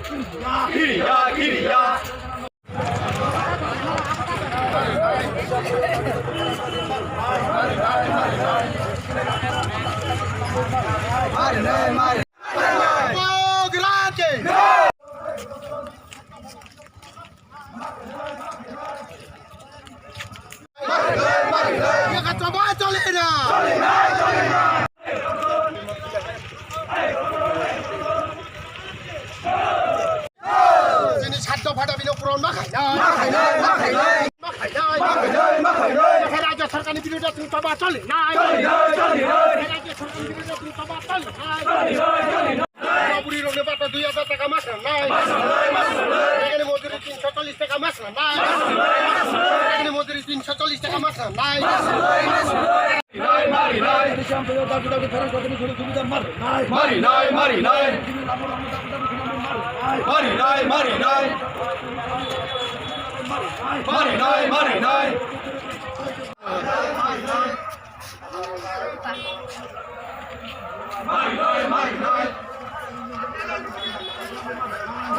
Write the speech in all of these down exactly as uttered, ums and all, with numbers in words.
Kiriya, kiriya. Chini saddo phada bino puron ma khainai. Ma khainai, ma khainai. Ma khainai, ma khainai. Rajya sarkarni biruddhe chwng choba cholinai. Cholinai, cholinai. Rajya sarkarni biruddhe chwng choba cholinai. Cholinai, cholinai. Buri rokni bata dui hajar taka mas rwnai. Mas rwnai, mas rwnai. Rajani mojuri tinsho chollish taka mas rwnai. Mas rwnai, mas rwnai. Rajani mojuri tinsho chollish taka mas rwnai. Mas rwnai, mas rwnai. Marinai, marinai. Marinai, marinai. Marinai, marinai. Marinai, marinai. Marinai, marinai.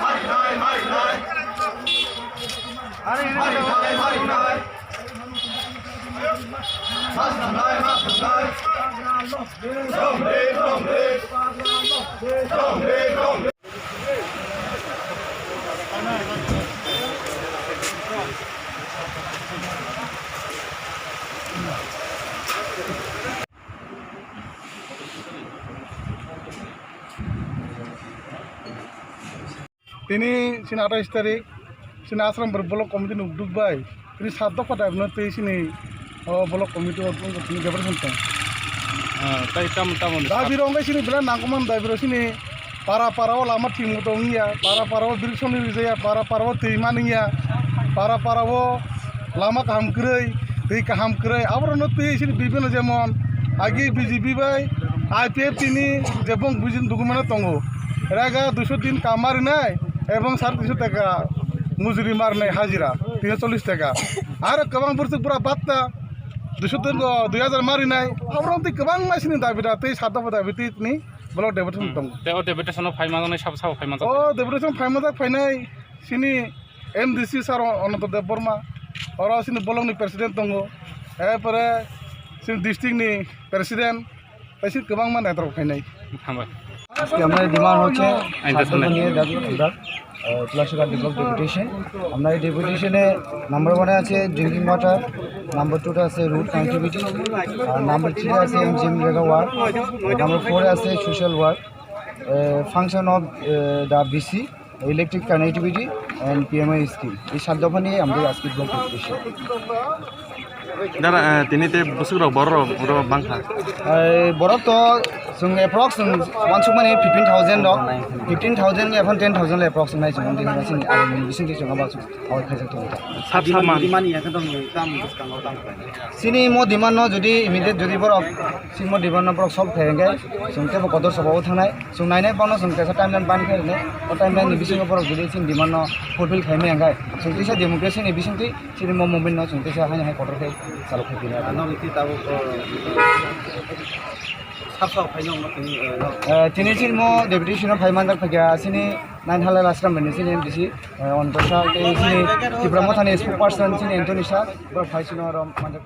Marinai, marinai. Marinai, marinai. Mas rwnai, mas rwnai. Romre, romre. Romre, romre. Tini chini atais tarik, chini Asrambari block committee ni ukduk bai, tini sat dopha dabi no twi chini o block committee o tini depression tong. Ah, tai tamo, tamo ni dabi rok wngkha chini belai nangkukmani dabi rok chini para para o lama thwngmung tong ya, para para o bwrwi songni rijaya, para para o twi mani ya, para para o lama kaham kwrwi, twi kaham kwrwi, aborokno twi chini bibino jemon agi B J P bai I P F T ni jebong buji document o tongo, rega duiso din kam marinai ebong sare tinso taka mujuri marinai hajira tinso chollish taka, aro kwbang bwrwswk bura batta duiso din dui hajar marinai, aborok twi kwbangma chini dabi da twi sat dopha dabi twi tini block deputation tongo. Tei o deputation o phai manjaknai sabo sabo phai manjak. O deputation phai manjak phainai chini M D C sir Ananto Debbarma, oro chini block ni president tongo, erpore chini district ni president, tei chini kwbangma netrok phainai. Hambai. আজকে আমাদের ডিমান্ড হচ্ছে আইন খাদ্য শাসন। নিয়ে দাবি আমরা, আহ, তুলাসীঘাট ব্লক ডেপুটেশন। আমরা এই ডেপুটেশনে নাম্বার ওয়ানে আছে ড্রিঙ্কিং ওয়াটার, নাম্বার টুতে আছে রোড কানেক্টিভিটি, আর নাম্বার থ্রিতে আছে এমজিএনরেগা ওয়ার্ক, নাম্বার ফোরে আছে social work, function of the BC, electric connectivity and PMI scheme. এই সাত দফা নিয়ে আমাদের আজকে block deputation. Dara, eh, tini tei bwswk rok borok rok oro bangkha. Eh, borok to chwng approx chwng uansukmani fifteen thousand rok, fifteen thousand ni ekhon ten thousand le approx wngnai chwng tini chini aro ni bisingtwi chwng abo chwng abo khaijak tongo. Sat saman. Demand ya khe tong tam bwskango tam khlai. Chini mo demand no jodi immediate jodi borok chini mo demand no borok solve khlai hwnkhe chwng teibo kotor sabao thangnai. Chwng nainai bono chwng kaisa timeline ban khe rwnai. O timeline ni bisingo borok jodi chini demand no fulfill khlai maya hwnkhe chwng teisa democracy ni bisingtwi chini mo movement no chwng teisa haino hai kotor khe chalok khe phinai. Ano miti tabuk, o, sarsa o phaino no tini, o, no. Eh, tini chini mo deputation o phai manjak phaikha chini nine halal ashram ni chini M D C, eh, Anto Shah, tei chini Tipra Mothani spokesperson chini Anthony Shah, borok phai chini oro manjak.